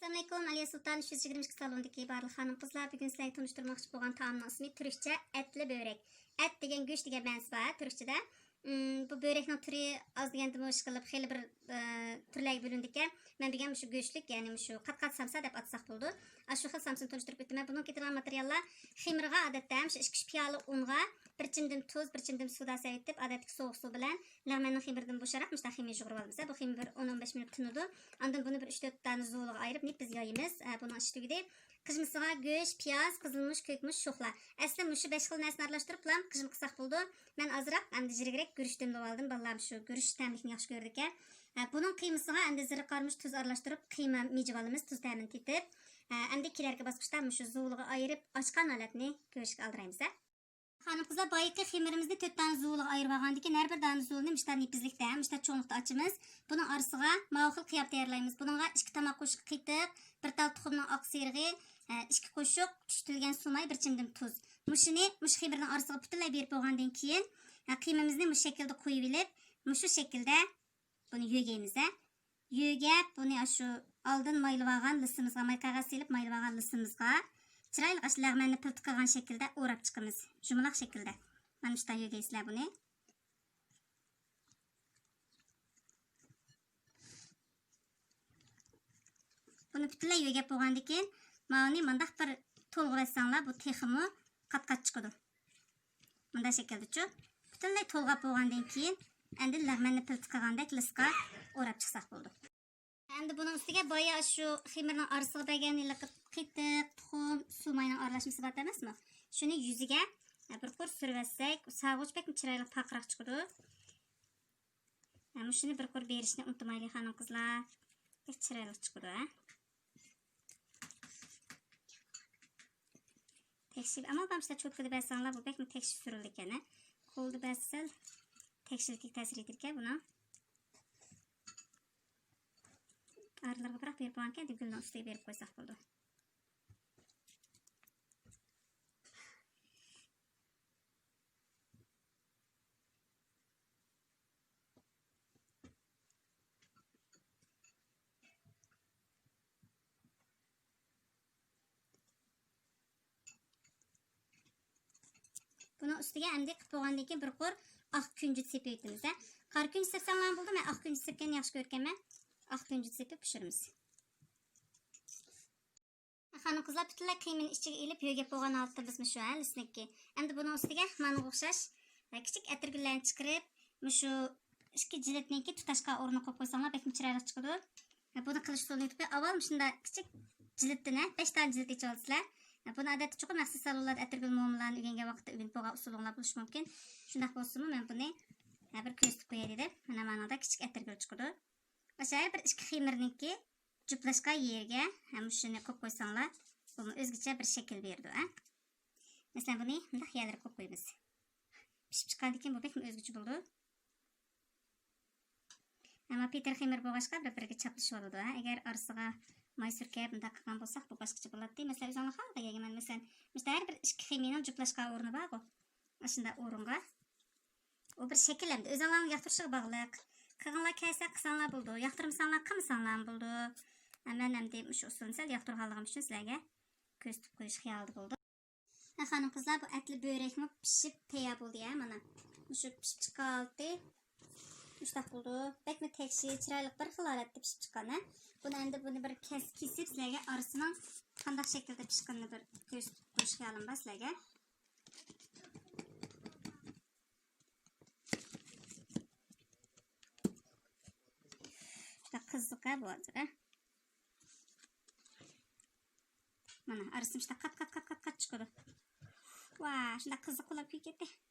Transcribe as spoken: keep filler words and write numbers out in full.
ئەسسالامۇئەلەيكۇم، ئالىيە سۇلتان ئۈچ يۈز يىگىرمە ئىككى سالوندىكى بارلىق خانىم قىزلار، بۈگۈن سىلەرگە تونۇشتۇرماقچى بولغان تائامنىڭ ئىسمى تۈركچە ئەتلى بۆرەك. ئەت دېگەن گۆش دېگەن مەنىسى بار تۈركچىدە. ئىم، بۇ بۆرەكنىڭ تۈرى ئاز دېگەندىمۇ ئىشقىلىپ خېلى بىر، ئە، تۈرلەرگە بۆلۈنىدىكەن. مەن بۈگۈن مۇشۇ گۆشلۈك، يەنى مۇشۇ قات-قات سامسا دەپ ئاتىساق بولىدۇ. ئاشۇ خىل سامسىنى تونۇشتۇرۇپ ئۆتىمەن. بۇنىڭغا كېتىدىغان ماتېرىياللار خېمىرغا ئادەتتە مۇشۇ ئىككى ئۈچ پىيالە ئۇنغا بىر چىمدىم تۇز، بىر چىمدىم سودا سەۋىتىپ، ئادەتتىكى سوغۇق سۇ بىلەن لەغمەننىڭ خېمىرىدىن بوشاراق مۇشۇنداق خېمىر يۇغۇرۇۋالىمىز. بۇ خېمىر بىر ئون ئون بەش مىنۇت تىنىدۇ. ئاندىن بۇنى بىر ئۈچ تۆت دانە زۇۋىلىغا ئايرىپ، نېپىز يايىمىز. ئە، بۇنىڭ ئىچى تۈگىدى. قىژمىسىغا گۆش، پىياز، قىزىلمۇچ، كۆكمۇچ، شوخلا. ئەسلى مۇشۇ بەش خىل نەرسىنى ئارىلاشتۇرۇپلا قىژما قىلساق بولىدۇ. مەن ئازراق ئەمدى يىرىكرەك گۈرۈچ دەملىۋالدىم. بالىلار مۇشۇ گۈرۈچ تەملىكنى ياخشى كۆرىدىكەن. ئە، بۇنىڭ قىيمىسىغا ئەمدى زىرىقارمۇچ، تۇز ئارىلاشتۇرۇپ قىيما مىجىۋالىمىز، تۇز تەمىنى تېتىپ. ئە، ئەمدى كېلەركى باسقۇچتا مۇشۇ زۇۋىلىغا ئايرىپ ئاچقان ھالەتنى كۆرۈشكە ئالدىرايمىز، ھە. خانىم قىزلار، بايىقى خېمىرىمىزنى تۆت دانە زۇۋىلىغا ئايرىۋالغاندىن كېيىن، ھەر بىر دانە زۇۋىلنى مۇشتا نېپىزلىكتە، مۇشتا چوڭلۇقتا ئاچىمىز. بۇنىڭ ئارىسىغا ماۋۇ خىل قىياپ تەييارلايمىز. بۇنىڭغا ئىككى تاماق قوشۇق قېتىق، بىر تال تۇخۇمنىڭ ئاق سېرىقى، ئىككى قوشۇق پىشتۈرۈلگەن سۇ ماي، بىر چىمدىم تۇز. مۇشۇنى مۇشۇ خېمىرنىڭ ئارىسىغا پۈتۈنلەي بېرىپ بولغاندىن كېيىن، قىيمىمىزنى مۇشۇ شەكىلدە قويۇۋېلىپ، مۇشۇ شەكىلدە بۇنى يۆگەيمىز، ھە. يۆگەپ، بۇنى ئاشۇ ئالدىن مايلىۋالغان لىسىمىزغا، ماي قەغەز سېلىپ مايلىۋالغان لىسىمىزغا چىرايلىق ئاشۇ لەغمەننى پىلتە قىلغان شەكىلدە ئوراپ چىقىمىز. يۇمىلاق شەكىلدە. مانا مۇشۇنداق يۆگەيسىلەر بۇنى. بۇنى پۈتۈنلەي يۆگەپ بولغاندىن كېيىن، ماۋۇنى مۇنداق بىر تولغىۋەتسەڭلار، بۇ تېخىمۇ قات-قات چىقىدۇ. مۇنداق شەكىلدىچۇ. پۈتۈنلەي تولغاپ بولغاندىن كېيىن، ئەمدى لەغمەننى پىلتە قىلغاندەك لىسقا ئوراپ چىقساق بولىدۇ. ئەمدى بۇنىڭ ئۈستىگە بايا شۇ خېمىرنىڭ ئارىسىغا بەرگەن ھېلىقى قېتىق، تۇخۇم، سۇ ماينىڭ ئارىلاشمىسى بار ئەمەسمۇ؟ شۇنى يۈزىگە بىر قۇر سۈرۈۋەتسەك، ساغۇچ بەكمۇ چىرايلىق، پارقىراق چىقىدۇ. ھە، مۇشۇنى بىر قۇر بېرىشنى ئۇنتۇمايلى، خانىم قىزلار. بەك چىرايلىق چىقىدۇ، ھە. تەكشى، ئەمما بامسىلەر چوتكىدا بەرسەڭلار، بۇ بەكمۇ تەكشى سۈرۈلىدىكەن، ھە. قولدا بەرسە سەل تەكشىلىككە تەسىر يېتىدىكەن بۇنىڭ. ئارىلىرىغا بىراق بېرىپ بولغانكەن، گۈلنىڭ ئۈستىگە بېرىپ قويساق بولىدۇ. بۇنىڭ ئۈستىگە ئەمدى قىپ بولغاندىن كېيىن بىر قۇر ئاق كۈنجۈت سېپىۋېتىمىز، ھە. قارا كۈنجۈت سەپسەڭلارمۇ بولىدۇ، مەن ئاق كۈنجۈت سەپكەننى ياخشى كۆرىمەن. ئاق كۈنجۈت سېپىپ پىشۇرىمىز. خانىم قىزلار، پۈتۈنلەي قىيمىنى ئىچىگە ئېلىپ يۆگەپ بولغان ھالىتىمىزمۇ شۇ، ھە، لىسنىككى. ئەمدى بۇنىڭ ئۈستىگە مانىغا ئوخشاش، ھە، كىچىك ئەتىرگۈللەرنى چىقىرىپ، مۇشۇ ئىككى جىلىتنىڭكى تۇتاشقان ئورنىغا قويۇپ قويساڭلار بەكمۇ چىرايلىق چىقىدۇ. ھە، بۇنى قىلىش ئۇسۇلىنى ئېيتىپ قوياي. ئاۋۋال مۇشۇنداق كىچىك جىلىتتىن، ھە، بەش دانە جىلىت ئېچىۋالىسىلەر. ھە، بۇنى ئادەتتە چوقۇم مەخسۇس سالونلاردا ئەتىرگۈل مومىلارنى ئۆگەنگەن ۋاقىتتا ئۆگىنىپ بولغان ئۇسۇلۇڭلار بولۇشى مۇمكىن. شۇنداق بولسىمۇ، مەن بۇنى، ھە، بىر كۆرسىتىپ قوياي دېدىم. مانا مانىڭدا كىچىك ئەتىرگۈل چىقىدۇ. ئاشۇ بىر ئىككى خېمىرنىڭكى جۈپلاشقان يېرىگە، ھە، مۇشۇنى قويۇپ قويساڭلار، بۇمۇ ئۆزگىچە بىر شەكىل بېرىدۇ، ھە. مەسىلەن، بۇنى مۇنداق يەرلەرگە قويۇپ قويىمىز. پىشىپ چىققاندىن كېيىن بۇ بەكمۇ ئۆزگىچە بولىدۇ. ئەمما پېتىر خېمىر بولغاچقا بىر-بىرىگە چاپلىشىۋالىدۇ، ھە. ئەگەر ئارىسىغا ماي سۈركەپ مۇنداق قىلغان بولساق، بۇ باشقىچە بولاتتى. مەسىلەن، ئۆزۈڭلار خالىغان يەرگە، مەن مەسىلەن، مۇشۇنداق ھەر بىر ئىككى خېمىرنىڭ جۈپلاشقان ئورنى بارغۇ. ئاشۇنداق ئورۇنغا. ئۇ بىر شەكىل ئەمدى. ئۆزۈڭلارنىڭ ياقتۇرۇشىغا باغلىق. قىلغۇڭلار كەلسە قىلساڭلار بولىدۇ. ياقتۇرمىساڭلار قىلمىساڭلارمۇ بولىدۇ. ھە، مەن ئەمدى مۇشۇ ئۇسۇلنى سەل ياقتۇرغانلىقىم ئۈچۈن سىلەرگە كۆرسىتىپ قويۇش خىيالىدا بولدۇم. ھە، خانىم قىزلار، بۇ ئەتلى بۆرەكمۇ پىشىپ تەييار بولدى، ھە، مانا. مۇشۇ پىشىپ چىققان ھالىتى مۇشۇنداق بولىدۇ. بەكمۇ تەكشى، چىرايلىق بىر خىل ھالەتتە پىشىپ چىققان، ھە. بۇنى ئەمدى بۇنى بىر كەس-، كېسىپ سىلەرگە ئارىسىنىڭ قانداق شەكىلدە پىشقىنىنى بىر كۆرسىتىپ قويۇش خىيالىم بار سىلەرگە. شۇنداق قىزىق ھە بۇ ھازىر ھە. مانا ئارىسى مۇشۇنداق قات قات قات قات قات چىقىدۇ. ۋا، شۇنداق قىزىق بولۇپ كېتىپ كەتتى.